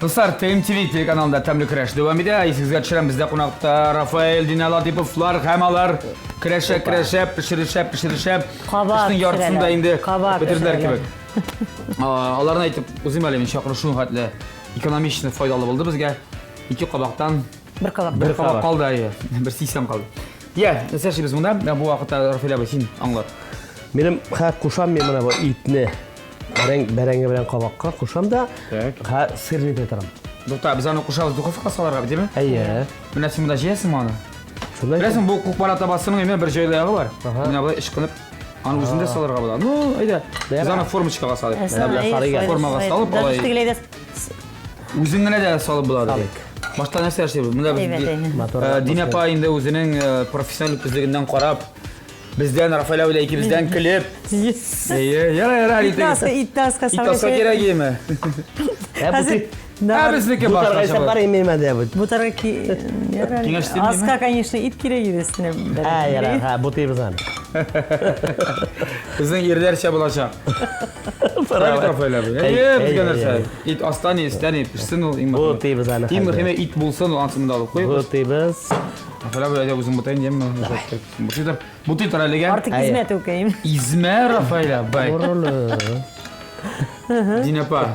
Дуслар, ТМТВ телеканалында тәмле көрәш дәвам итә. Исегезгә төшерәм, бездә кунакта Рафаэль, Дина Латиповлар һәм алар көрәшә, көрәшә, пешерешә, пешерешә. Кабак Эшнең яртысын да пешерәләр. инде Кабак бетерделәр пешерәләр. кебек. Аларны әйтеп узыйм әле, мин чакыру шуның хәтле экономично файдалы булды безгә. Ике кабактан Бер кабак. бер кабак калды, әйе. Бер 80 калды. Я, нәрсә эшлибез монда? Бу вакытта Рафаэль абый, син аңлат. Минем хә кушам мин менә бу итне. Бәрәң, бәрәңге белән кабакка кушам да, Так. хә сырны итә торам. Тукта, без аны кушабыз духовкага салырга бит, әйеме? Әйе. Менә син монда җыясыңмы аны? Шундай. Беләсең, бу кукмара табасының әйме бер җайлы ягы бар. Ага. Менә болай ычкынып, аны үзендә салырга була. Ну, әйдә, без аны формочкага салыйк. Менә белән сарыйк әле. Формага салып, Даже алай. тегеләй дә Үзең генә дә салып була. ди. Салыйк. Башта нәрсә эшлибез? Монда без Әйбәт, әйбәт. Матур. Динә апа инде үзенең профессиональ күзлегеннән карап, бездән Рафаэль абый икебездән көлеп. Әйе, яра яра Итаска, итаска Ит аска кирәк име? Ә бу Хәзер Ә безнеке Бутарга башкача. исәп бар имеем әле бу. Бутарга ки... Киңәш итмиме? Аска, конечно, ит кирәк иде өстенә. Ә, ярар, һә, бутыйбыз аны. Безнең ирләрчә булачак. Правильно, Рафаэль абый. Әйе, безгә нәрсә? Ит аста ни, өстә ни, пешсен ул иң мөһиме. Бутыйбыз аны. Иң мөһиме ит булсын, ул ансын монда алып куйбыз. Бутыйбыз. Рафаэль абый, әйдә үзең бутаен, яме. Бутый тор. Бутый тор әлегә. Артык измә түкәем. Измә, Рафаэль абый. Борылы. Динә апа,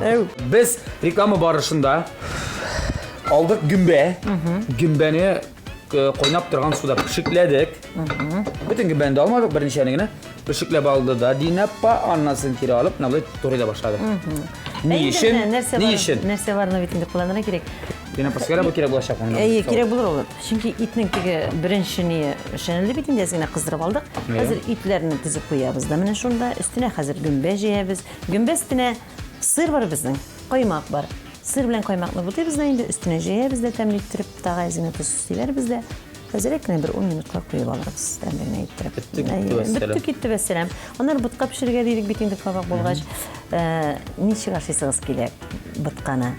без реклама барышында алдык гөмбә. Гөмбәне кайнап торган суда пешекләдек. Бөтен гөмбәне дә алмадык, берничәне генә. Пешекләп алды да Динә апа, аннасын кире алып, менә болай турый да башлады. Ни өчен? Ни өчен? Нәрсә барны бит инде кулланырга кирәк. Динә апа, сезгә дә бу кирәк булачак. Әйе, кирәк булыр ул. Чөнки итнең теге беренче ние эшләнелде бит инде, әз генә кыздырып алдык. Хәзер итләрне тезеп куябыз да менә шунда. Өстенә хәзер гөмбә җәябез. Гөмбә өстенә сыр бар безнең, каймак бар. Сыр белән каймакны бутыйбыз да инде, өстенә җәябез дә тәмле иттереп, тагы әз генә тоз сибәрбез дә. Әзрәк кенә бер 10 минутка куеп алырбыз, тәмле генә иттереп. Бетте китте вәссәлам. Бетте китте вәссәлам. Аннары ботка пешерергә дидек бит инде кабак булгач. Ничек ашыйсыгыз килә ботканы?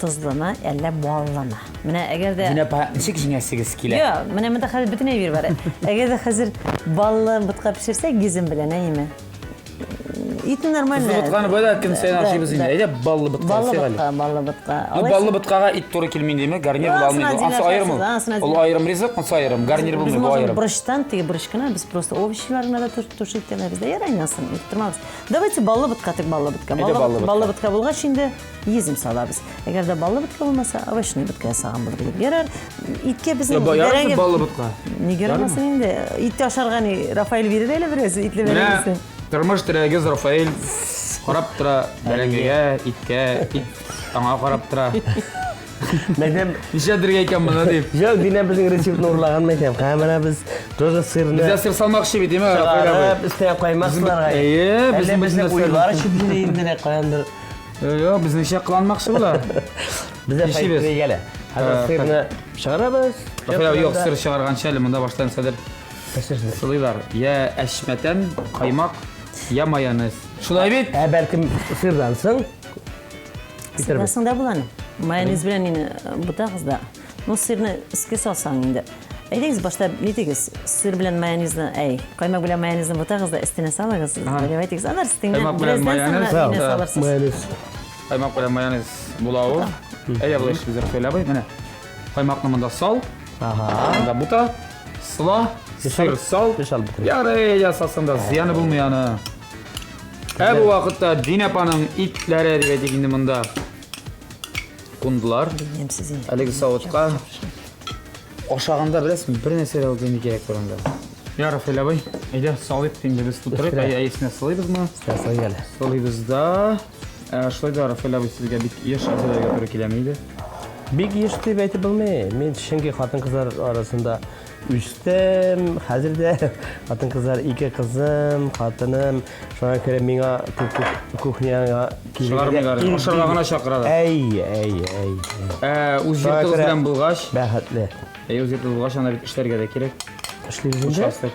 Тозлымы, әллә баллымы? Менә әгәр дә Динә апа, ничек җиңәсегез килә? Юк, менә монда хәзер бөтен әйбер бар. Әгәр дә хәзер баллы ботка пешерсәк, гизем белән, әйеме? Итне нормально. Тозлы ботканы болай да көн саен ашыйбыз инде. Әйдә баллы ботка Баллы ясыйк әле. ботка, баллы ботка. Ну, баллы боткага ит туры килми дими, гарнир була алмый. Ансы аерым ул. Ул аерым ризык, ансы аерым. Гарнир булмый, бу аерым. Борычтан, теге борыч кына, без просто овощилар гына да тушить итәбез дә. Ярай, ансын тормабыз. Давайте баллы ботка тек баллы ботка. Баллы ботка булгач инде Йөзем салабыз. Әгәр дә баллы ботка булмаса, овощной ботка ясаган булыр идек. Ярар, иткә безнең бәрәңге... баллы ботка. Нигә ярамасын инде? Ит ашарга ни, Рафаэль бирер әле бераз итле бәрәңгесен. Тормыш терәгез Рафаэль карап тора бәрәңгегә, иткә, ит аңа карап тора. Мәйтәм, нишләтергә икән моны дип. Юк, Динә безнең рецептны урлаган мәйтәм. Һәм менә без тоже сырны. Безгә сыр салмакчы бит, димә, Рафаэль абый. Өстенә каймак сыларга. Әйе, безнең безнең уйлар эчеп йөри инде каяндыр. Юк, безнеңчә кыланмакчы була. Бездә Нишлибез? файда әле. Хәзер сырны чыгарабыз. Рафаэль, юк, сыр чыгарганчы әле монда баштан сәдер сылыйлар. Я әчмәтән, каймак, я майонез. Шулай бит? Ә бәлкем сырдан соң? Сырдан соң да була. Майонез белән инде бутагыз да. Ну, сырны өскә салсаң инде. Әйдәгез башта нитегез, сыр белән майонезны, әй, каймак белән майонезны бутагыз да өстенә салыгыз, заливать итегез. Аннары өстеңнән бераздан соң гына салырсыз. Майонез. Каймак белән майонез була ул. Әйдә болай эшлибез, Рафаэль абый. Менә каймакны монда сал. Ага. Монда бута, сыла, сыр сал. Ярый, ясасаң да зыяны булмый аны. Ә бу вакытта Динә апаның итләре дип әйтик инде монда кундылар. Белмим сез инде. Әлеге савытка ашаганда беләсеңме, бер нәрсә дә ул кирәк турында. Я, Рафаэль абый, әйдә салыйк инде без тутырыйк. Әй, әйесенә сылыйбызмы? Сылыйк әле. Сылыйбыз да. Ә, шулай да Рафаэль абый сезгә бик еш әзерләргә туры киләме иде? Бик еш дип әйтеп булмый. Мин чөнки хатын-кызлар арасында үстем, хәзер дә хатын-кызлар ике кызым, хатыным. Шуңа күрә миңа кухняга килергә ашарга гына чакыралар. Әй, әй, әй. Ә, үз йортыгыз белән булгач, бәхетле. Әй, үз йортыгыз булгач, анда бит эшләргә дә кирәк. Эшлибез инде. Участок.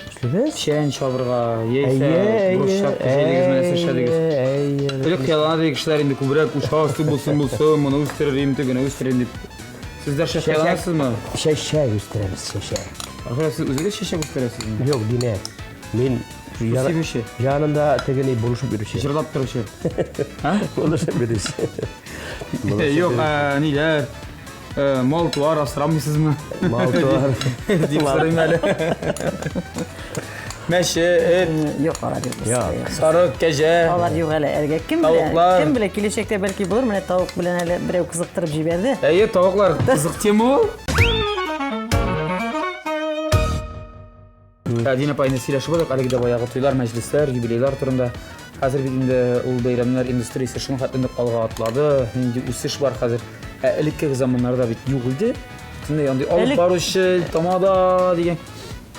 Эшлибез. Печән чабырга, яисә брусчатка җәйдегез, нәрсә эшләдегез. Элек хыяллана дигән кешеләр инде күбрәк участок булсын булсын, моны үстерер, тегене үстерер дип. Сез дә хыялланасызмы? Чәчәк үстерәбез, чәчәк. Ахыры сез үзегез чәчәк үстерәсезме? Юк, димәк. Мин Сибүче. Янында тегене булышып йөрүче. Җырлап торучы. Ха? Булышып йөрүче. Юк, ниләр, мал-туар асрамыйсызмы? Мал-туар. Дип сорыйм әле. Мәче, эт. Юк, алар юк. Юк. Сарык, кәҗә. Алар юк әле. Әлегә кем белә? Тавыклар. Кем белә, киләчәктә бәлки булыр. Менә тавык белән әле берәү кызыктырып җибәрде. Әйе, тавыклар кызык тема ул. Ә, Дина апа, инде сөйләшеп алдык, әлеге дә баягы туйлар, мәҗлесләр, юбилейлар турында. Хәзер бит инде ул бәйрәмнәр индустриясе шуның хәтле нык алга атлады, нинди үсеш бар хәзер. Ә элеккеге заманнарда бит юк иде. Бөтенләй андый алып баручы, тамада дигән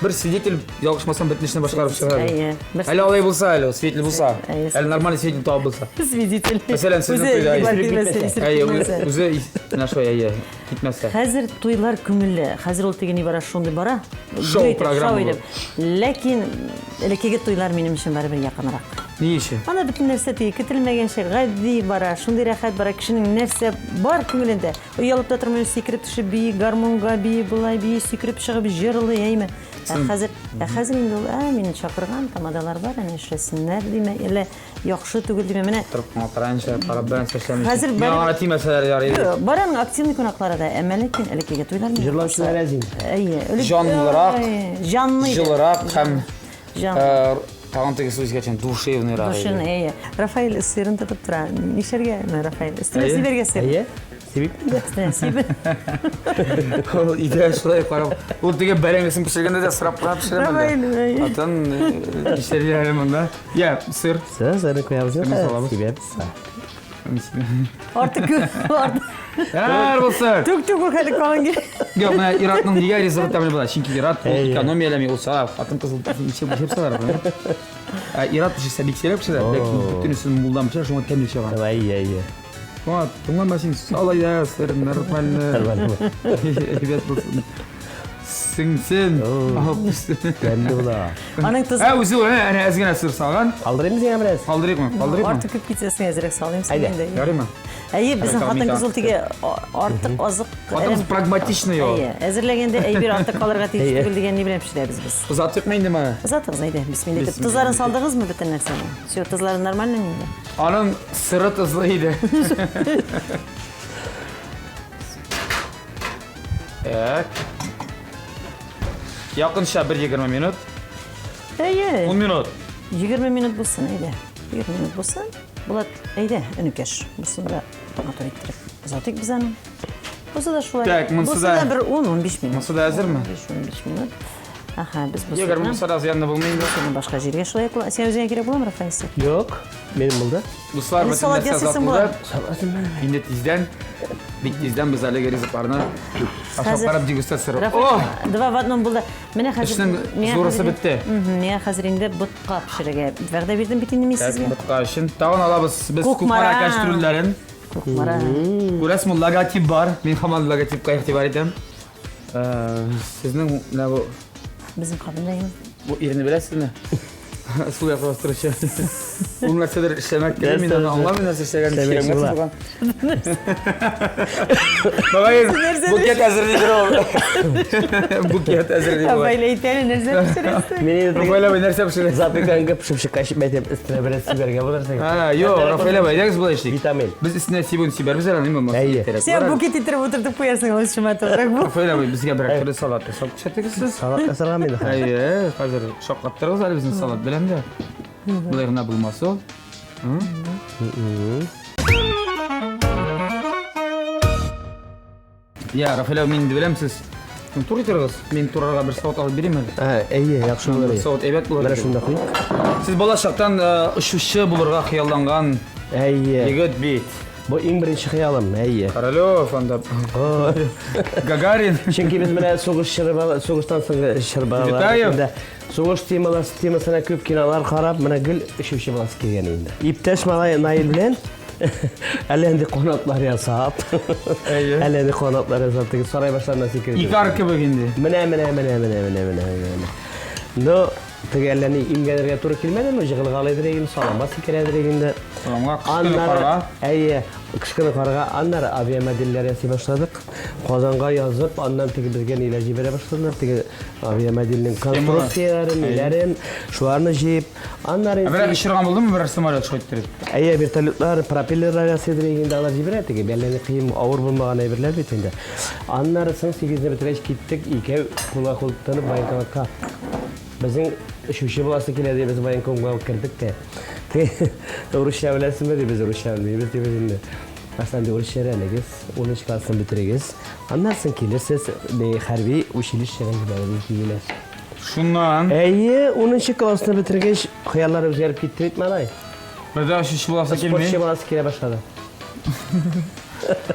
бер свидетель ялгышмасам бөтен эшне башкарып чыгар. Әйе. Әле алай булса, әле свидетель булса. Әйе. Әле нормальный свидетель табып булса. Свидетель. Мәсәлән, сезнең Үзе туйда игътибар исереп бирмәсә, китмәсә. исереп Әйе, китмәсә. үзе менә шулай, әйе, китмәсә. Хәзер туйлар күңелле. Хәзер ул теге ни бара, шундый бара. Шоу Гөр итеп, программа шоу итеп. Ләкин элеккеге туйлар минем өчен барыбер якынрак. Ни өчен? Анда бөтен нәрсә теге көтелмәгәнчә гади бара, шундый рәхәт бара. Кешенең нәрсә бар күңелендә. Оялып та тормый, сикереп төшеп бии, гармунга бии, болай бии, сикереп чыгып җырлый, әйме. Ә хәзер, ә хәзер инде ул, ә, мине чакырган, тамадалар бар, әнә эшләсеннәр димә, әллә яхшы түгел димә. Менә Торып кына утыра инде, карап белән эшләмичә. Хәзер Миңа бары- гына тимәсәләр ярый иде. Юк, бар аның активный кунаклары да, әмма ләкин элеккеге туйлар миңа Җырлаучылар калса- әз инде. Әйе, элек- Җанлырак, Ай, җанлы иде. Җылырак һәм Җанлы. тагын теге сүз искә төшә, душевныйрак иде. Душевный, әйе. Рафаэль сырын тотып тора. Нишләргә, Рафаэль? Өстенә Әйе. сибәргә сыр. Әйе. Сибик инде. Өстенә сиб. Ул өйдә шулай карап, ул теге бәрәңгесен пешергәндә дә сорап кына пешерәм Рафаэль, әле. әйе. Хатын нишләргә әле монда? Я, сыр. Сыр, сырны куябыз. Сырны салабыз. Сибәбез. Артык күп. Артык. Яр булсын. Түк-түк ул хәле калын килә. Юк, менә ир-атның нигә ризыгы тәмле була? Чөнки ир-ат ул Әйе. экономияләми, ул сала, хатын-кыз ул ничек пешереп салар. Ә ир-ат пешерсә бик сирәк пешерә, ләкин бөтенесен мулдан пешерә, шуңа тәмле чыга. Әйе, әйе. Шуңа тыңлама син, сал әйдә, сыр нормально. Нормально. Әйбәт булсын. Сеңсен. Алып пешсен. Тәмле була. Аның тозы Ә үзе ул, әнә әз генә сыр салган. Калдырыйм сиңа бераз. Калдырыйкмы? Калдырыйкмы? Артык күп китсә, әзрәк салыйм Әйдә. инде. Ярыймы? Әйе, безнең Хәзер хатын-кыз ул мин теге артык азык. Хатын-кыз прагматичный ул. Әйе, әзерләгәндә әйбер артык калырга тиеш Әйе. түгел дигән ни белән пешерәбез без. Озатыйкмы инде моны? Озатыгыз, әйдә, бисмилла итеп. Бисмилла. Тозларын салдыгызмы бөтен нәрсәне? Все, тозлары нормально инде. Аның сыры тозлы иде. Так. Якынча бер 20 минут. Әйе. 10 минут. 20 минут булсын, әйдә. 20 минут булсын. Булат, әйдә, энекәш. Булсын да матур иттереп. Озатыйк без аны. Бусы да шулай. Так, монысы Бусы да- да бер 10-15 минут. Монысы да әзерме? 15-15 минут. Аха, без бу 20 булса да зыянны булмый инде. Буны башка җиргә шулай куя. Син үзеңә кирәк буламы, Рафаэль? Юк, минем булды. Дуслар, Әле бөтен салат нәрсә ясыйсың озатылды. Инде тиздән, бик тиздән без әлеге ризыкларны ашап Хәзер- карап дегустация. О! Рафаэль, два в одном булды. Менә хәзер Эшнең миңа зурысы хәзер- бетте. Миңа хәзер инде ботка пешерергә вәгъдә бирдем бит инде мин Так, сезгә. ботка өчен. Тагын алабыз без Кукмара. Кукмара кәстрүлләрен. Кукмара. Күрәсезме, логотип бар. Мин һаман логотипка игътибар итәм. Сезнең менә бу Безнең кабында инде. бу ирне беләсезме? Сул якта бастыручы. Ул нәрсәдер эшләмәк кирәк, мин аны аңламыйм нәрсә эшләгәнен. Эшләмәкче Кирәкмәс була. булган. Бабай, букет әзерлидер ул. Букет әзерли була. Рафаэль әйтә әле нәрсә пешерәсең? Мин инде Рафаэль абый нәрсә пешерә? запеканка пешеп чыккач, әйтәм, өстенә бераз сибәргә булыр сиңа. А, юк, Рафаэль абый, әйдәгез болай эшлик. Витамин. Без өстенә сибүен сибәрбез әле, нимә булмаса. Әйе. Кирәк Син бар әле. букет иттереп утыртып куярсың, ул шума торак бу. Рафаэль абый, безгә берәр төрле салат ясап күрсәтегез сез. Салат ясарга инде. Әйе, хәзер шаккаттырыгыз әле безнең салат белән дә. Болай гына булмас ул. Я, Рафаэль абый, мин инде беләм, сез турый торыгыз. Мин турарга бер савыт алып бирим әле. Ә, әйе, яхшы булыр. Савыт әйбәт булыр. Менә шунда куй. Сез бала чактан очучы булырга хыялланган Әйе. егет бит. Бу иң беренче хыялым, әйе. Королев анда Гагарин. Чөнки без менә сугыш чоры бала, сугыштан соңгы чор балалар. Витаев. Инде сугыш темалары темасына күп кинолар карап, менә гел очучы буласы килгән инде. Иптәш малай Наил белән әллә инде канатлар ясап. Әйе. Әллә инде канатлар ясап теге сарай башларына сикереп. Икар кебек инде. Менә, менә, менә, менә, менә, менә, менә. Но Теге әллә ни имгәнергә туры килмәде, но җыгылгалыйдыр инде, салама сикерәдер инде. Саламга, кыш көне карга. Әйе, кыш көне карга. Аннары авиамодельләр ясый башладык. Казанга язып, аннан теге безгә ниләр җибәрә башладылар, теге авиамодельнең конструкцияләрен, ниләрен, шуларны җыеп. Аннары Ә берәр очырган булдымы берәр самолет шулай иттереп? Әйе, вертолетлар, пропеллерлар ясыйдыр инде, алар җибәрә теге, әллә ни кыен, авыр булмаган әйберләр бит инде. Аннары соң сигезне бетергәч киттек, икәү кулга-кул тотынып военкоматка. Безнең очучы буласы килә ди, без военкомга кердек тә. Теге, урысча беләсезме ди, без урысча белмибез дибез инде. Башта инде урысча өйрәнегез, унынчы классны бетерегез. Аннан соң килерсез, ди, хәрби училищега җибәрербез, диделәр. Шуннан? Әйе, унынчы классны бетергәч, хыяллар үзгәреп китте бит, малай. Бер дә очучы буласы килми. Спортчы буласы килә башлады.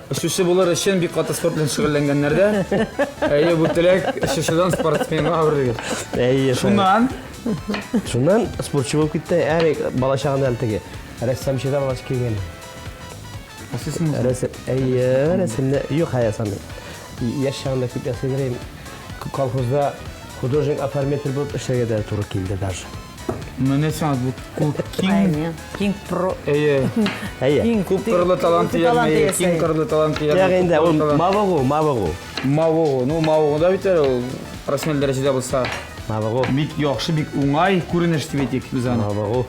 Очучы булыр өчен бик каты спорт белән шөгыльләнгәннәр дә. Әйе, бу теләк очучыдан спортсменга әверелгән. Әйе. Шуннан? Шуннан спортчы булып китте. Әле бала чагында әле теге рәссамчы да буласы килгән. Ясыйсыңмы? Рәсем, әйе, рәсемне юк, хәер, ясамыйм. Яшь чагында күп ясый идем. Колхозда художник-оформитель булып эшләргә дә туры килде даже. Менә сиңа бу кул киң. Киң про. Әйе. Әйе. Күп кырлы талант иярми, киң кырлы талант иярми. Ягъни инде ул мавыгу, мавыгу. Мавыгу. Ну, мавыгу да бит әле ул профессиональ дәрәҗәдә булса. Мавыгу. Бик яхшы, бик уңай күренеш дип әйтик без аны. Мавыгу.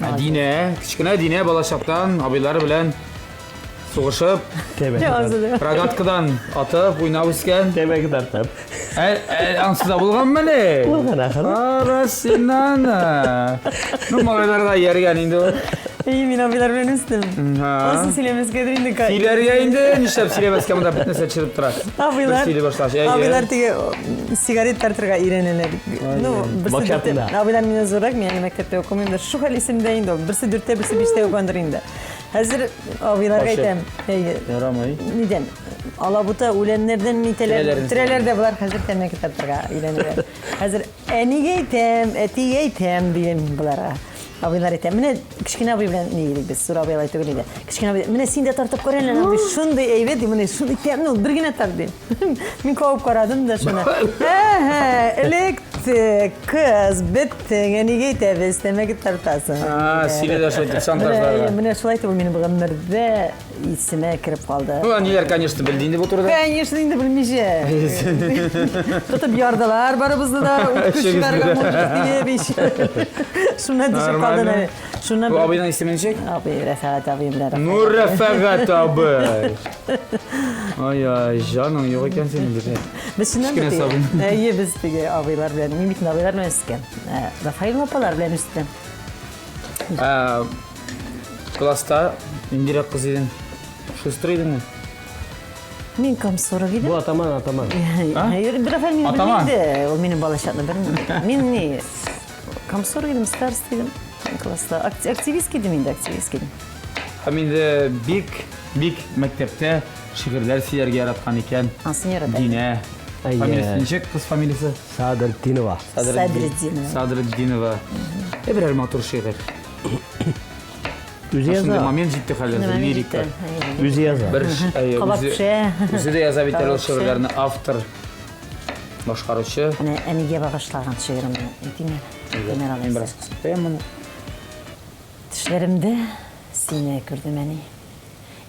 Ә Динә, кечкенә Динә балачактан абыйлары белән сугышып, Тәмәке рогаткадан атып, уйнап үскән. Тәмәке тартып. Ә, ә, ансыз да булганмыни? Булган ахыры. Ара син аны. Ну, малайлар да ияргән инде ул. Әйе, мин абыйлар белән үстем. Асын сөйләмәскәдер инде. Сөйләргә инде, нишләп сөйләмәскә, монда бөтен нәрсә төшереп тора. Абыйлар. Бер сөйли башлач. Әйе. Абыйлар теге сигарет тартырга өйрәнәләр. Ну, берсе дүрттә. Абыйлар миннән зуррак, мин әле мәктәптә укымыйм да. Шул хәл исемдә инде ул. Берсе дүрттә, берсе биштә укыгандыр инде. Хәзер абыйларга әйтәм. Әйе. Ярамый. Нидән? Алабута үләннәрдән нитәләр. Терәләр дә болар хәзер тәмәке тартырга өйрәнәләр. Хәзер әнигә әйтәм, әтигә әйтәм дим боларга. Абыйлар әйтә, менә кечкенә абый белән ни идек без, зур абый алай түгел иде. Кечкенә абый, менә син дә тартып кара әле, абый, шундый әйбәт, ди, менә шундый тәмле ул, бер генә тарт, ди. Мин кабып карадым да шуны. Әһә, электе, кыз, беттең, әнигә әйтәбез, тәмәке тартасың. А, сине дә шулай итеп шантажларга. Менә шулай итеп ул минем гомердә исемә кереп калды. Ну, әниләр, конечно, белде инде бу турыда. Конечно, инде белмичә. Тотып ярдылар барыбызны да, үткү чыгарга мужик диеп ич. Шуннан төшеп калды әле. Шуннан Бу абыйның исеме ничек? Абый, Рәфәгать абый белән. Ну, Рәфәгать абый. Ай-ай, җаның юк икән синең бит. Без чыннан да теге, әйе, без теге абыйлар белән, мин бит абыйлар белән үскән. Рафаэль апалар белән үстем. Класста ниндирәк кыз идең? Шустрый идеңме? Мин комсорг идем. Бу атаман, атаман. Рафаэль мине Атаман. белми иде. Ул минем балачакны белми. Мин ни комсорг идем, староста идем класста. Активист идем инде, активист идем. Һәм инде бик, бик мәктәптә шигырьләр сөйләргә яраткан икән. Анысын ярата. Динә. Әйе. Фамилиясе ничек? Кыз фамилиясе? Садретдинова. Садретдинова. Садретдинова. Ә берәр матур шигырь. Үзе Шундый яза. момент җитте хәзер, лирика. Үзе яза. Бер әйе, Кабак үзе, пешә. үзе дә яза бит әле ул Кабак пешә. шигырьләрне автор, башкаручы. Менә әнигә багышлаган шигыремне әйтим әле. Әмир Мин бераз кысып моны. Төшләремдә сине күрдем, әни.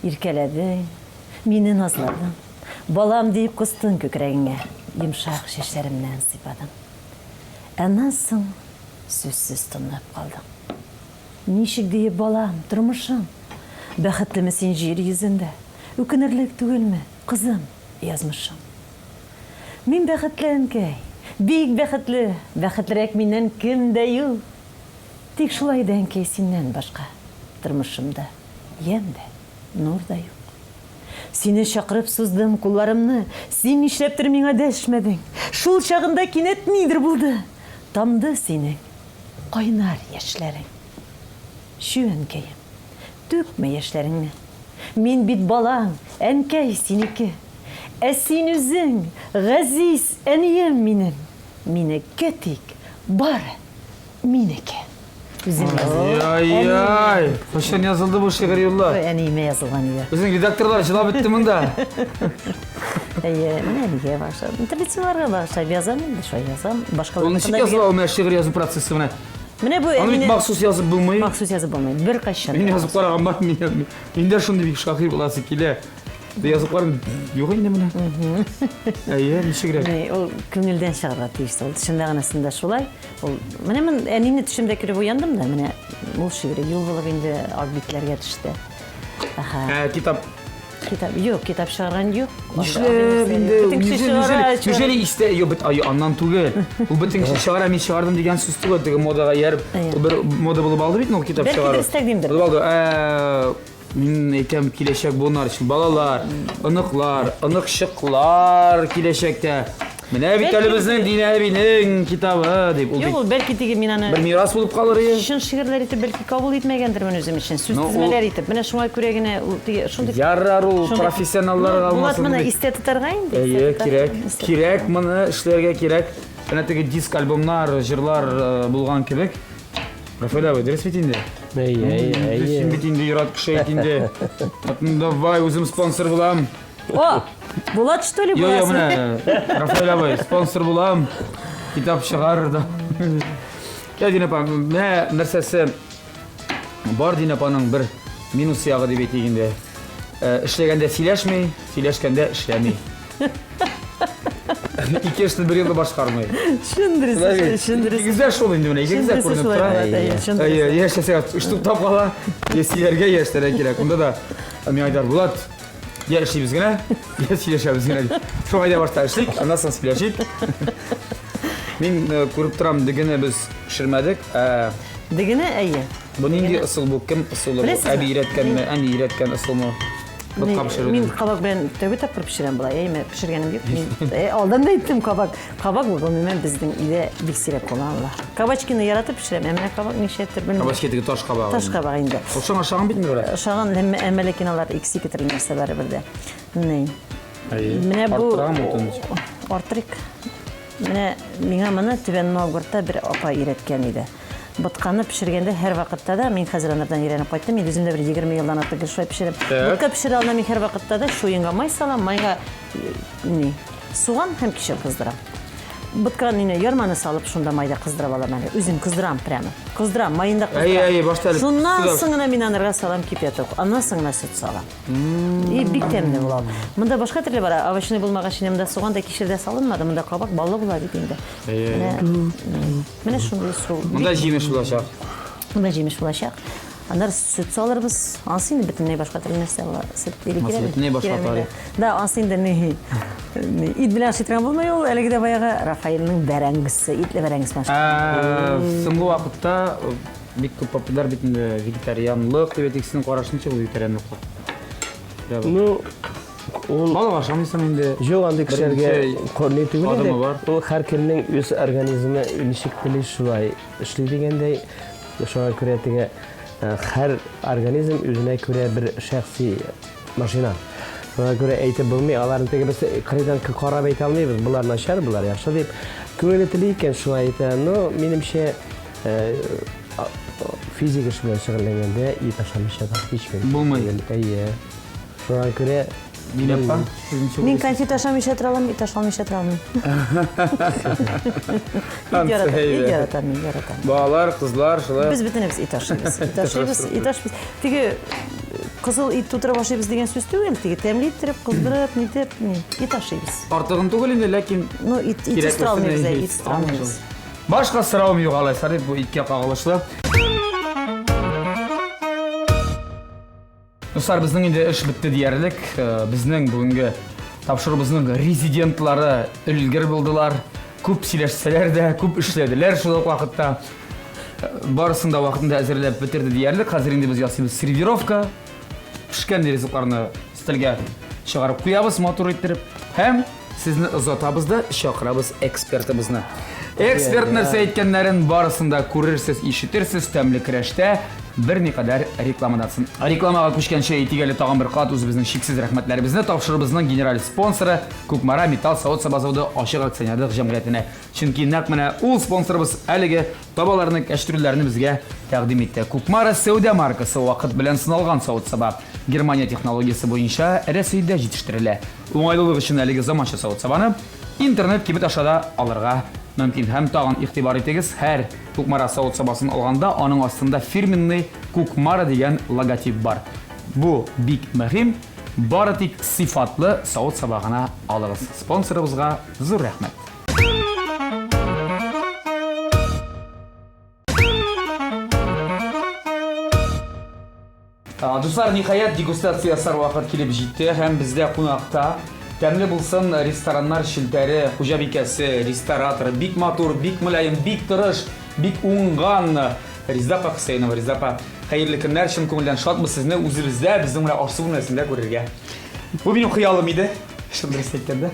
Иркәләдең, мине назладың. Балам диеп кыстың күкрәгеңә, йомшак чәчләремнән сыйпадың. Аннан соң сүзсез тынлап калдың. Ничек диеп, балам, тормышың? Бәхетлеме син җир йөзендә? Үкенерлек түгелме, кызым, язмышың? Мин бәхетле, әнкәй, бик бәхетле, бәхетлерәк миннән кем дә юк. Тик шулай да, әнкәй, синнән башка тормышымда ямь дә, нур да юк. Сине чакырып суздым кулларымны, син нишләптер миңа дәшмәдең. Шул чагында кинәт нидер булды, тамды синең кайнар яшьләрең. Чү, әнкәем, түкмә яшьләреңне. Мин бит балаң, әнкәй синеке. Ә син үзең, газиз әнием минем. Минеке тик, бары минеке. Үзем Ай-яй! Кайчан язылды бу шигырь юллар? Әниемә язылган иде. Безнең редакторлар җылап бетте монда. Әйе, менә әнигә багышлап. Традицияләргә багышлап язам инде, шулай язам. Башка Ул ничек языла ул менә шигырь язу процессы менә? Менә бу Аны бит махсус язып булмый. Махсус язып булмый. Беркайчан. Мин язып караган бар, мин мин дә шундый бик шагыйрь буласы килә. Язып карадым, юк инде менә. Әйе, ничегрәк? Ул күңелдән чыгарга тиеш. Ул чын мәгънәсендә шулай. Ул менә мин әнине төшемдә күреп уяндым да, менә ул шигъри юл булып инде ак битләргә төште. Аха. Ә, китап Китап юк, китап чыгарган юк. Нишләп инде? Неужели истә юк бит ай аннан түгел. Ул бөтен кеше чыгара, мин чыгардым дигән сүз түгел, теге модага ияреп, ул бер мода булып алды бит ул китап чыгару. Бәлки дөрестәк димдер. Булып алды. Ә, мин әйтәм, киләчәк буыннар өчен балалар, оныклар, оныкчыклар киләчәктә. Менә бит әле безнең Динә әбинең китабы дип. Ул Юк, ул бәлки теге мин аны бер мирас булып калыр иде. Чын шигырьләр итеп бәлки кабул итмәгәндермен үзем өчен. Сүз тезмәләр итеп. Менә шуңа күрә генә ул теге шундый Ярар ул профессионалларга алмасын. Булат моны истә тотарга инде. Әйе, кирәк. Кирәк моны эшләргә кирәк. Менә теге диск альбомнар, җырлар э, булган кебек. Рафаэль абый, дөрес бит инде? Әйе, әйе, әйе. Син бит инде ир-ат кеше бит инде. Давай, үзем спонсор булам. О, Булат, что ли, Йо, йо, менә Рафаэль абый, спонсор булам. Китап чыгар да. Я, Динә апа, менә нәрсәсе бар Динә апаның бер минус ягы дип әйтик инде. Э, эшләгәндә сөйләшми, сөйләшкәндә эшләми. Ике эшне бер юлы башкармый. Чын дөрес, чын дөрес. Икегездә шул инде менә, икегездә күренеп тора. Әйе, я эшләсә, эш туктап кала, я сөйләргә, я эшләргә кирәк. Монда да миңа әйтәләр, Булат, Я эшлибез генә, я сөйләшәбез генә. Шуңа әйдә башта эшлик, аннан соң сөйләшик. Мин э, күреп торам, дегене без пешермәдек. Ә Дегене әйе. Бу нинди ысул бу? Кем ысулы бу? Әби өйрәткәнме, әни өйрәткән ысулмы? Ботка пешерү. Мин кабак белән тәүге тапкыр пешерәм болай. Әйме, пешергәнем юк. Мин э, алдан да әйттем кабак. Кабак бу гомумән безнең өйдә бик сирәк кулланыла. Кабачкины яратып пешерәм, ә менә кабак нишләптер белмим. Кабачки теге таш кабагы. Таш кабак инде. Ошаң ашаган бит инде бераз. Ошаган, әмма ләкин алар икесе ике төрле нәрсә барыбер дә. Ни. Менә бу Арттырыйк. Менә миңа моны Түбән Новгородта бер апа өйрәткән иде. Ботканы пешергәндә һәрвакытта да, мин хәзер анардан өйрәнеп кайттым, инде үзем дә бер 20 елдан артык гел шулай пешерәм. Ботка пешерә алдыннан мин һәрвакытта да чуенга май салам, майга ни, суган һәм кишер кыздырам. Ботка мине ярманы салып шунда майда кыздырып алам әле. Үзем кыздырам прямо. Кыздырам, маенда кыздырам. Әйе, әйе, башта әле. Шуннан соң гына мин анырга салам кипяток. Аннан соң гына сөт салам. И бик тәмле була. Монда башка төрле бар. Овощной булмагач, инде монда суган да кишер дә салынмады. Монда кабак баллы була бит инде. Әйе. Менә шундый су. Монда җимеш булачак. Монда җимеш булачак. Аннары сөт салырбыз. Ансы инде бөтенләй башка төрле нәрсә була. Сөт или кирәк. Бөтенләй башка тарих. Да, ансы инде ни. Ит белән ашый торган булмый ул. Әлеге дә баягы Рафаэльнең бәрәңгесе, итле бәрәңгесе белән. Соңгы вакытта бик күп популяр бит инде вегетарианлык дип әйтик, синең карашың ничек ул вегетарианлыкка? Ну, ул балык ашамыйсың инде. Юк, андый кешеләргә ни түгел инде. Ул һәркемнең үз организмы ничек тели шулай эшли дигәндәй. Шуңа күрә теге һәр организм үзенә күрә бер шәхси машина. Шуңа күрә әйтеп булмый, аларны теге без кырыйдан карап әйтә алмыйбыз, болар начар, болар яхшы дип. Күңеле тели икән, шулай әйтә. Но, минемчә, физик эш белән шөгыльләнгәндә ит ашамыйча да һич мөмкин Булмый. Әйе. Шуңа күрә Динә апа, сез ничек Мин конфет ашамыйча тора алам, ит ашалмыйча тора алмыйм. Ит яратам, ит яратам мин, яратам. Балалар, кызлар, шулай. Без бөтенебез ит ашыйбыз. Ит ашыйбыз, ит ашыйбыз. Теге кызыл ит тутырып ашыйбыз дигән сүз түгел, теге тәмле иттереп, кыздырып, нитеп, ит ашыйбыз. Артыгын түгел инде, ләкин Ну, ит итсез тора алмыйбыз, итсез тора алмыйбыз. Башка соравым юк алайса, дип бу иткә кагылышлы. Дуслар, безнең инде эш бетте диярлек. Э, безнең бүгенге тапшыруыбызның резидентлары өлгер булдылар. Күп сөйләшсәләр дә, күп эшләделәр шул ук вакытта. Э, барысын да вакытында әзерләп бетерде диярлек. Хәзер инде без ясыйбыз сервировка. Пешкән ризыкларны өстәлгә чыгарып куябыз матур иттереп. Һәм Сезне озатабыз да чакырабыз экспертыбызны. Эксперт нәрсә әйткәннәрен барысын да күрерсез, ишетерсез тәмле көрәштә берникадәр рекламадан соң. Рекламага күчкәнче әйтик әле тагын бер кат үзебезнең чиксез рәхмәтләребезне тапшыруыбызның генераль спонсоры Кукмара металл савыт-саба заводы ачык акционерлык җәмгыятенә. Чөнки нәкъ менә ул спонсорыбыз әлеге табаларны, кәчтрүлләрне безгә тәкъдим итте. Кукмара сәүдә маркасы вакыт белән сыналган савыт-саба. Германия технологиясе буенча Рәсәйдә җитештерелә. Уңайлылык өчен әлеге заманча савыт-сабаны интернет-кибет аша да алырга мөмкин. Һәм тагын игътибар итегез, һәр Кукмара савыт-сабасын алганда аның астында фирменный Кукмара дигән логотип бар. Бу бик мөһим, бары тик сыйфатлы савыт-саба гына алыгыз. Спонсорыбызга зур рәхмәт! Дуслар, ниһаять, дегустация ясар вакыт килеп җитте һәм бездә кунакта Тәмле булсын рестораннар челтәре хуҗабикәсе, рестораторы, бик матур, бик мөлаем, бик тырыш, бик уңган Резда апа Хөсәенова. Резда апа, хәерле көннәр, чын күңелдән шатмыз сезне үзебездә, безнең менә аш-су бүлмәсендә күрергә. Бу минем хыялым иде, чын дөрес әйткәндә.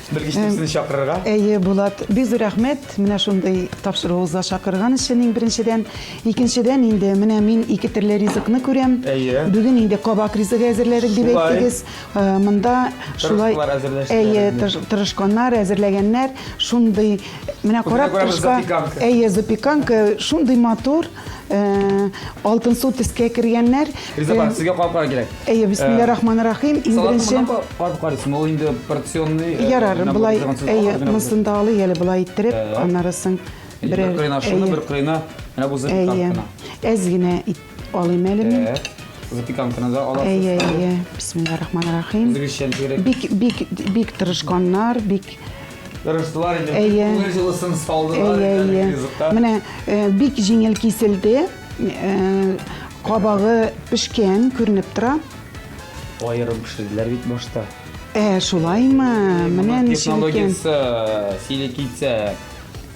Белгеч дип сезне чакырырга. Әйе, Булат, бик зур рәхмәт менә шундый тапшыруыгызга чакырган өчен иң беренчедән. Икенчедән инде менә мин ике төрле ризыкны күрәм. Әйе. Бүген инде кабак ризыгы әзерләдек дип Шулай. әйттегез. Монда шулай Тырыштылар, әзерләштеләр Әйе, инде. тырышканнар, әзерләгәннәр. Шундый менә карап күрә бер торышка. запеканка. Әйе, запеканка шундый матур, алтынсу төскә кергәннәр. Риза апа, сезгә кабак карарга кирәк. Әйе, бисмилла рахман рахим. Иң беренче Кабып карыйсың, ул инде порционный. Ярар, болай, әйе, монысын да алыйк әле болай иттереп, аннары соң берәр. Бер кырына шуны, бер кырына менә бу запеканканы. Әйе, әз генә алыйм әле мин. Запеканканы да аласыз. Әйе, әйе, бисмилла рахман рахим. Үзегезчә ничегрәк? Бик, бик, бик тырышканнар, бик Тырыштылар инде, Әйе. күңел җылысын салдылар Әйе, инде әйе. ризыкка. Менә бик җиңел киселде. Кабагы пешкән, күренеп тора. Аерым пешерделәр бит башта. Ә, шулаймы? Менә ничек икән. Технологиясе силе китсә,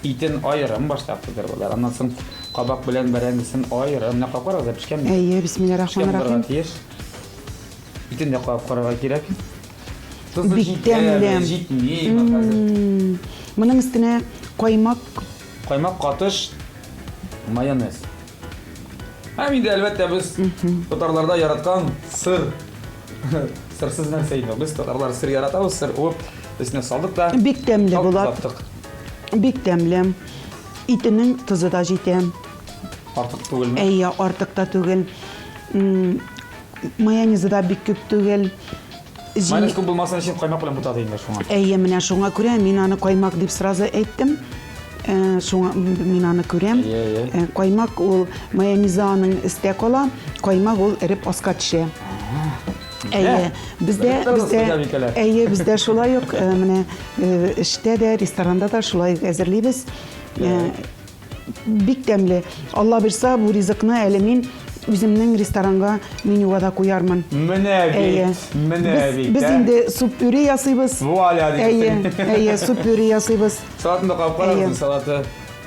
итен аерым башта кыздырдылар. Аннан соң кабак белән бәрәңгесен аерым. Менә кабак карагыз, пешкәнме? Әйе, бисмилла Пешкән рахман булырга рахим. тиеш. Итен дә кабап карарга кирәк. Тозы Бик җитәме, тәмле. җитмиме хәзер? Моның өстенә каймак. Каймак катыш майонез. Һәм инде, әлбәттә, без татарларда яраткан сыр. Сырсыз нәрсә инде. Без татарлар сыр яратабыз, сыр уып, өстенә салдык та. Бик тәмле була. Бик тәмле. Итенең тозы да җитә. Артык түгелме? Әйе, артык та түгел. Майонезы да бик күп түгел. Майонез күп булмасын өчен каймак белән бутады инде шуңа. Әйе, менә шуңа күрә мин аны каймак дип сразу әйттем. Э, шуңа мин аны күрәм. Э, каймак ул майонезы аның өстә кала, каймак ул эреп аска төшә. Әйе, бездә бездә әйе, бездә шулай ук э, менә эштә дә, ресторанда да шулай ук әзерлибез. Бик тәмле. Алла бирса, бу ризыкны әле мин үземнең ресторанга менюга да куярмын. Менә бит, менә бит. Без инде суп-пюре ясыйбыз. Вуаля дигән. Әйе, әйе, суп-пюре ясыйбыз. Салатын да кабып карагыз, салаты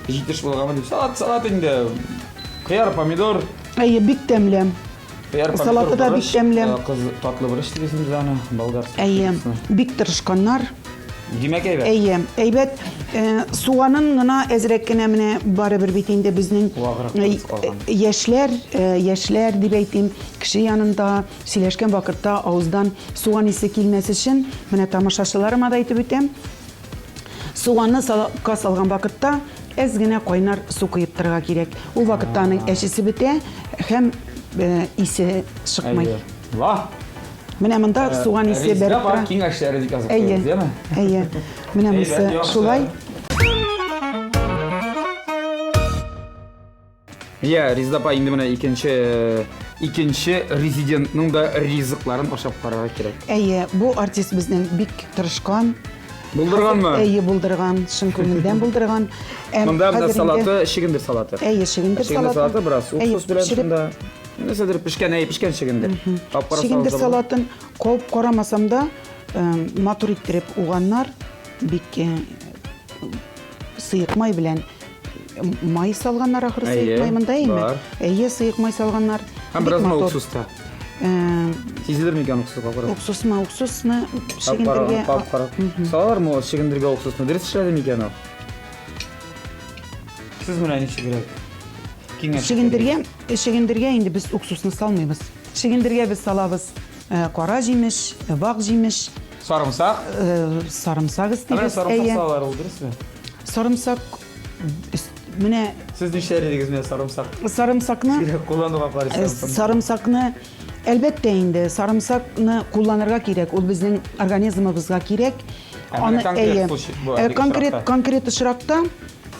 җитеш булганмы дип. Салат, салат инде. Кыяр, помидор. Әйе, бик тәмле. Кыяр, помидор, Салаты да бик тәмле. Кыз татлы борыч дибез без аны, болгарский. Әйе, бик тырышканнар. Димәк, әйбәт. Әйе, әйбәт. Э, суганын гына әзрәк кенә менә барыбер бит инде безнең Ваграк э, калган. яшьләр, э, яшьләр дип әйтим, кеше янында сөйләшкән вакытта авыздан суган исе килмәс өчен, менә тамашачыларыма да әйтеп үтәм. Суганны салатка салган вакытта әз генә кайнар су коеп торырга кирәк. Ул вакытта аның әчесе бетә һәм исе чыкмый. Әйе. Ва! Менә монда э, суган исе бәреп тора. Киңәшләре дип язып куябыз, яме? Әйе. Менә монысы шулай. Я, Резеда апа, инде менә икенче икенче резидентның да ризыкларын ашап карарга кирәк. Әйе, бу артист безнең бик тырышкан. Булдырганмы? Әйе, булдырган, чын күңелдән булдырган. Монда менә салаты, чөгендер салаты. Әйе, чөгендер салаты. Чөгендер салаты бераз уксус белән шунда. Нәрсәдер пешкән, әй, пешкән чөгендер. Кап-кара Чөгендер салатын кабып карамасам да, матур иттереп уганнар, бик сыек май белән май салганнар ахры сыек май монда әйеме? Әйе, сыек май салганнар. Һәм бераз гына уксус та. Сизелер микән уксус кап-кара? Уксусмы, уксусны чөгендергә. Кап-кара. Салалармы ул чөгендергә уксусны? Дөрес эшләде микән ул? Сез менә ничегрәк? Киңәш. Чөгендергә, чөгендергә инде без уксусны салмыйбыз. Чөгендергә без салабыз э, кара җимеш, э, вак җимеш. Сарымсак? Э, сарымсак өстибез. Ә сарымсак салалар ул, дөресме? Сарымсак менә Сез нишләр идегез менә сарымсак? Сарымсакны Сирәк куллануга каршы. Сарымсакны Әлбәттә инде, сарымсакны кулланырга кирәк, ул безнең организмыбызга кирәк. Ә менә конкрет случай, бу әлеге Конкрет, очракта. конкрет очракта,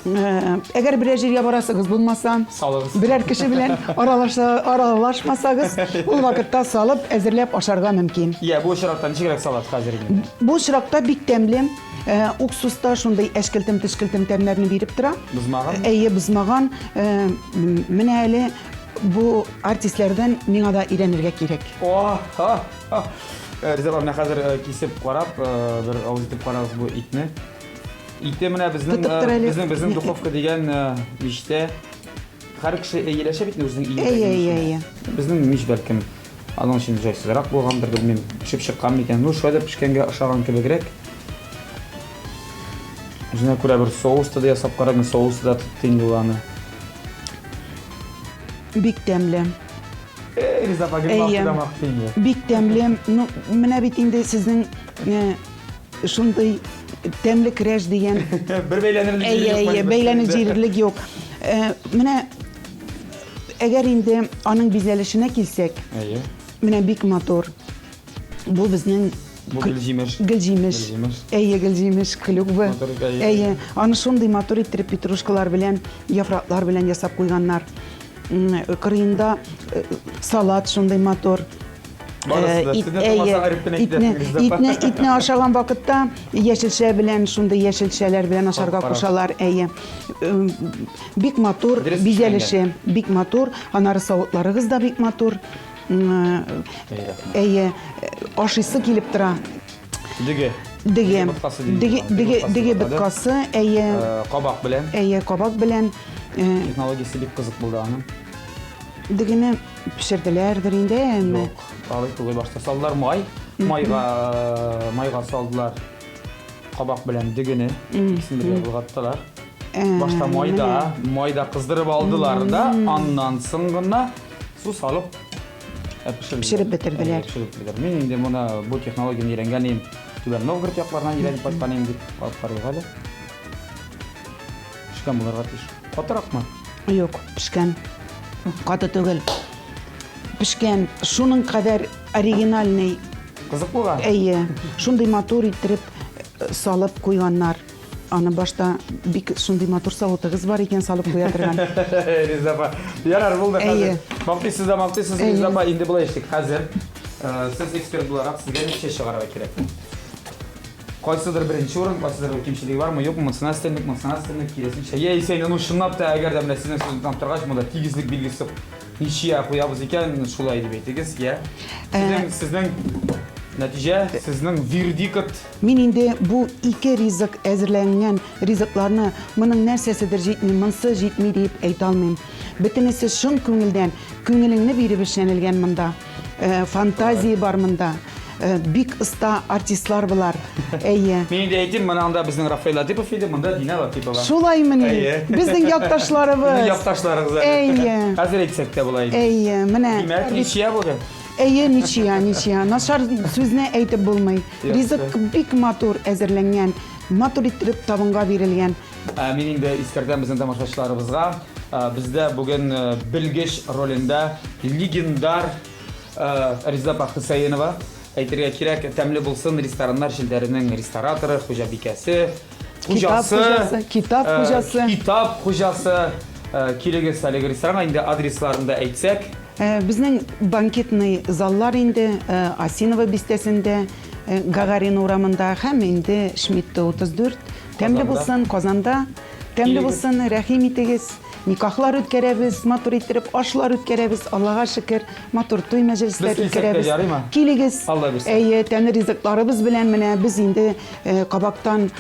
әгәр берәр җиргә барасыгыз булмаса, Салыгыз. берәр кеше белән аралаша, аралашмасагыз, ул вакытта салып, әзерләп ашарга мөмкин. Я, бу очракта ничегрәк салат хәзер инде? Бу очракта бик тәмле. Уксус та шундый әчкелтем-төчкелтем тәмнәрне биреп тора. Бозмаган? Әйе, бозмаган. Менә әле бу артистлардан миңа да өйрәнергә кирәк. О, ха, ха. Риза апа, менә хәзер кисеп карап, бер авыз итеп карагыз бу итне. Ите менә безнең Тотып тор әле. безнең безнең духовка дигән мичтә һәр кеше ияләшә бит үзенең өендәге Әйе, миченә. әйе, әйе. Безнең мич бәлкем аның өчен җайсызрак булгандыр, белмим, пешеп чыккан микән. Ну, шулай да пешкәнгә ошаган кебегрәк. Үзенә күрә бер соус та ясап карадым, соусы да тотты инде ул аны. Бик тәмле. Эй, Риза апа, гел Әйе. мактый да мактый инде. Бик тәмле. Ну, менә бит инде сезнең шундый тәмле көрәш дигән. Бер бәйләнерлек Әйе, җире юк. әйе, бәйләнер җирлек юк. Менә әгәр инде аның бизәлешенә килсәк, Әйе. менә бик матур. Бу безнең Бу гөлҗимеш. Гөлҗимеш. Гөлҗимеш. Әйе, гөлҗимеш, клюква. Матур, әйе. Әйе, аны шундый матур иттереп петрушкалар белән, яфраклар белән ясап куйганнар. Кырыенда салат шундый матур. Барысы да. Сезне тыңласаң, эреп кенә китәсең, Риза апа. Итне, итне ашаган вакытта яшелчә белән, шундый яшелчәләр белән ашарга Карап. кушалар. Әйе. Бик матур Дөрес бизәлеше, бик матур. Аннары савытларыгыз да бик матур. Әй, рәхмәт. Әйе, ашыйсы килеп тора. Дөге. Дөге. Дөге боткасы дидем Дөге, мин. дөге, Дөге дөге боткасы боткасы, әйе. Кабак белән. Әйе, кабак белән. Технологиясе бик кызык булды аның. Дөгене пешерделәрдер инде, әмма. Юк, алай түгел, башта салдылар май. Майга, майга салдылар кабак белән дөгене. Икесен бергә болгаттылар. Башта майда, майда кыздырып алдылар да, аннан соң гына су салып пешерделәр. Пешереп бетерделәр. Әйе, пешереп бетерделәр. Мин инде моны бу технологияне өйрәнгән идем. Түбән Новгород якларыннан өйрәнеп кайткан идем дип алып карыйк әле. Пешкән булырга тиеш. Катыракмы? Юк, пешкән. Каты түгел. Пешкән, шуның кадәр оригинальный. Кызык булган. Әйе, шундый матур иттереп салып куйганнар. Аны башта бик шундый матур савытыгыз бар икән салып куя торган. Риза апа. Ярар, булды хәзер. Әйе. Мактыйсыз да мактыйсыз, Әйе. Риза апа, инде болай эшлик. Хәзер сез эксперт буларак сезгә ничә чыгарырга кирәк? Кайсыдыр беренче урын, кайсыдыр кимчелеге бармы, юкмы, монысына өстенлек, монысына өстенлек, киресенчә. Яисә инде, ну, чынлап та, әгәр дә менә сезнең сүзне тыңлап торгач, монда тигезлек билгесе ничә куябыз икән, шулай дип әйтегез, я. Сезнең, сезнең нәтиҗә, сезнең вердикт. Мин инде бу ике ризык әзерләнгән ризыкларны моның нәрсәседер җитми, монсы җитми дип әйтә алмыйм. Бөтенесе чын күңелдән, күңелеңне биреп эшләнелгән монда. Фантазия бар монда. Бик оста артистлар болар. Әйе. Мин инде әйтим, менә анда безнең Рафаэль Латыпов иде, монда Динә Латыпова. Шулаймыни? Әйе. Безнең якташларыбыз. Безнең якташларыгыз әле. Әйе. Хәзер әйтсәк тә була инде. Әйе, менә. Димәк, ничья бүген? Әйе, ничья, ничья. Начар сүзне әйтеп булмый. Яхшы. Ризык бик матур әзерләнгән, матур иттереп табынга бирелгән. Мин инде искәртәм безнең тамашачыларыбызга, бездә бүген белгеч ролендә легендар Резеда апа Хөсәенова. Әйтергә кирәк, тәмле булсын рестораннар челтәренең рестораторы, хуҗабикәсе, Китап хуҗасы, хуҗасы, китап хуҗасы. Китап хуҗасы. Килегез әлеге ресторанга, инде адресларын да әйтсәк. Безнең банкетный заллар инде Осиново бистәсендә, Гагарин урамында һәм инде Шмидта 34. Тәмле Казанда. булсын, Казанда. Тәмле Килегез. булсын, рәхим итегез. Никахлар үткәрәбез, матур иттереп ашлар үткәрәбез, Аллага шөкер, матур туй мәҗлесләр Без килсәк тә үткәрәбез. ярыймы? Килегез. Алла бирсен. Әйе, тәмле ризыкларыбыз белән менә без инде кабактан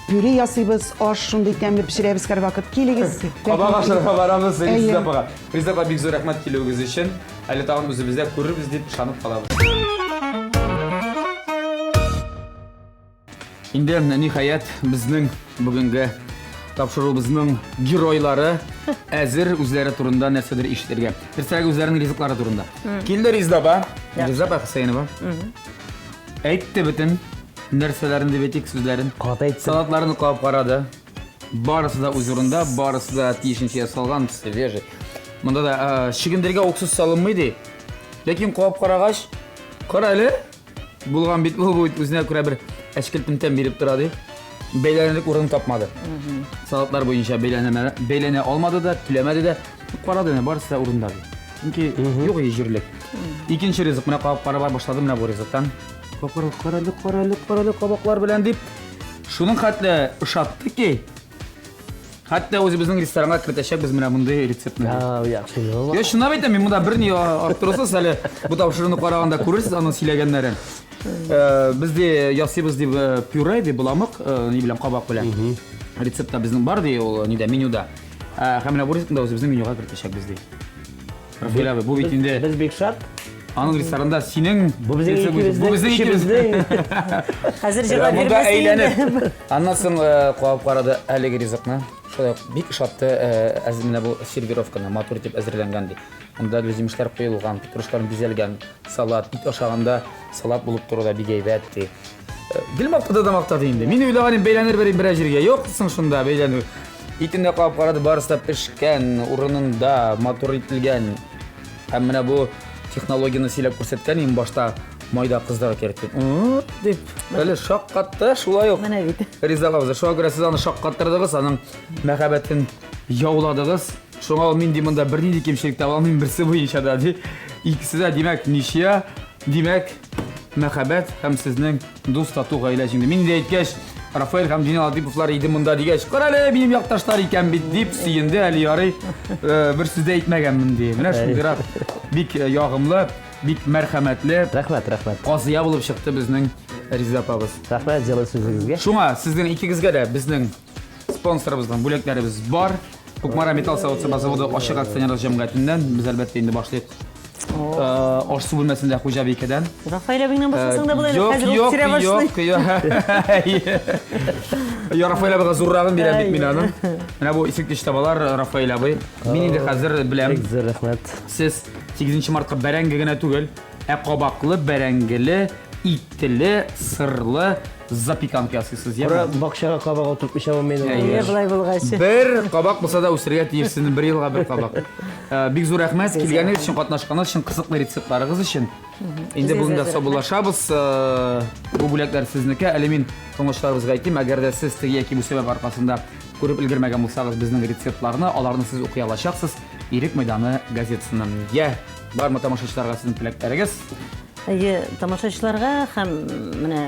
пюре ясыйбыз, аш шундый тәмле пешерәбез һәрвакыт. Килегез. Кабак ашарга барабыз, Әйе. Резеда апага. Резеда апа, бик зур рәхмәт килүегез өчен. Әле тагын үзебездә күрербез дип ышанып калабыз. Инде ниһаять безнең бүгенге тапшыруыбызның геройлары әзер үзләре турында нәрсәдер ишетергә. Дөресрәге, үзләренең ризыклары турында. Килде Резеда апа. Резеда апа Хөсәенова. Әйтте бөтен нәрсәләрен дип әйтик, сүзләрен. Каты әйтте. Салатларын кабып карады. Барысы да үз урында, барысы да тиешенчә ясалган, свежий. Монда да чөгендергә уксус салынмый ди. Ләкин кабып карагач, кара әле, булган бит бу, бу бит үзенә күрә бер әчкелтем тәм биреп тора ди. Бәйләнерлек урын тапмады. Салатлар буенча бәйләнә, бәйләнә алмады да, түләмәде дә. Карады, менә барысы да урында ди. Чөнки юк иде җирлек. Икенче ризык менә кабып карап башлады менә бу ризыктан. Кабып карады, карады, карады кабаклар белән дип. Шуның хәтле ошатты ки, хәтта үзебезнең ресторанга кертәчәкбез менә мондый рецептны. Яхшы. Йо, чынлап әйтәм, мин монда берни арттырусыз, әле бу тапшыруны караганда күрерсез аның сөйләгәннәрен. Э, без дә ясыйбыз дип э, пюре ди боламык, э, ни белән кабак белән. Рецепт та безнең бар ди ул нидә менюда. Һәм менә бу рецептны да үзебезнең менюга кертәчәкбез ди. Рафаэль абый, бу бит инде Без бик шат. Аның ресторанда синең Бу безнең икебезнең, бу безнең икебезнең. Хәзер җырлап Монда бирмәсен әйләнеп. Аннан соң кабып карады әлеге ризыкны. Шулай ук бик ошатты әз менә бу сервировканы, матур итеп әзерләнгән ди. Монда гөлҗимешләр куелган, петрушкалар бизәлгән, салат, ит ашаганда салат булып тору да бик әйбәт ди. Гел мактады да мактады инде. Мин уйлаган идем, бәйләнер бер берәр җиргә. Юк, соң шунда бәйләнү. Итен дә кабып карады, барысы да пешкән, урынында, матур ителгән. Һәм менә бу технологияне сөйләп күрсәткән иң башта майда кыздырып кирәк дип. Дип, әле шаккатты, шулай ук. Менә бит. Риза абзый, шуңа күрә сез аны шаккаттырдыгыз, аның мәхәббәтен яуладыгыз. Шуңа ул мин ди монда бернинди кимчелек таба алмыйм берсе буенча да ди. Икесе дә, димәк, ничья, димәк, мәхәббәт һәм сезнең дус тату гаилә җиңде. Мин инде әйткәч, Рафаэль һәм Дина Латыйповлар иде монда дигәч, кара әле, минем якташлар икән бит дип сөенде, әле ярый э, бер сүз дә әйтмәгәнмен ди. Менә шундыйрак бик э, ягымлы, бик мәрхәмәтле, Рәхмәт, рәхмәт. казыя булып чыкты безнең Резеда апабыз. Рәхмәт җылы сүзегезгә. Шуңа сезнең икегезгә дә безнең спонсорыбыздан бүләкләребез бар. Кукмара металл савыт-саба заводы ачык акционерлык җәмгыятеннән без әлбәттә инде башлыйк. Э, аш-су бүлмәсендә хуҗабикәдән. Рафаэль абыйңнан башласаң да була әле, Юк, хәзер ул юк, төшерә башлый. юк, юк. Я Рафаэль абыйга зуррагын бирәм бит мин аның. Менә бу исерткеч табалар Рафаэль абый. Мин инде хәзер беләм. Бик зур рәхмәт. Сез 8 мартка бәрәңге генә түгел, ә кабаклы, бәрәңгеле, итле, сырлы запеканка ясыйсыз, яме? Ура, бакчага кабак утыртмыйча булмый инде. Әйе. Әйе, болай булгач. Бер кабак булса да үстерергә тиешсез, бер елга бер кабак. Э, бик зур рәхмәт килгәнегез өчен, катнашканыгыз өчен, кызыклы рецептларыгыз өчен. Инде бүген дә саубуллашабыз. Э, бу бүләкләр сезнеке. Әле мин тыңлаучыларыбызга әйтим, әгәр дә сез теге яки бу сәбәп аркасында күреп өлгермәгән булсагыз безнең рецептларны, аларны сез укый алачаксыз Ирек мәйданы газетасыннан. Я, бармы тамашачыларга сезнең теләкләрегез? Әйе, тамашачыларга һәм менә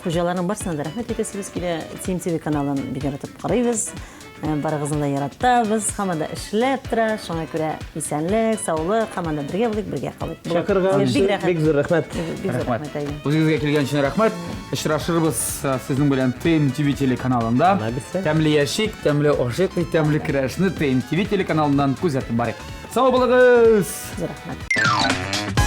хуҗаларның барысына да рәхмәт әйтәсебез килә. Тим ТВ каналын бик яратып карыйбыз. Э, барыгызны да яратабыз. Һаман да эшләп тора. Шуңа күрә исәнлек, саулык, һаман да бергә булыйк, бергә калыйк. Чакырган өчен бик зур рәхмәт. Бик зур рәхмәт, әйе. Үзегезгә килгән өчен рәхмәт. Очрашырбыз э, сезнең белән ТМ ТВ телеканалында. Тәмле яшик, тәмле ашыйк, тәмле көрәшне ТМ ТВ телеканалыннан күзәтеп барыйк. Сау булыгыз! Зур рәхмәт.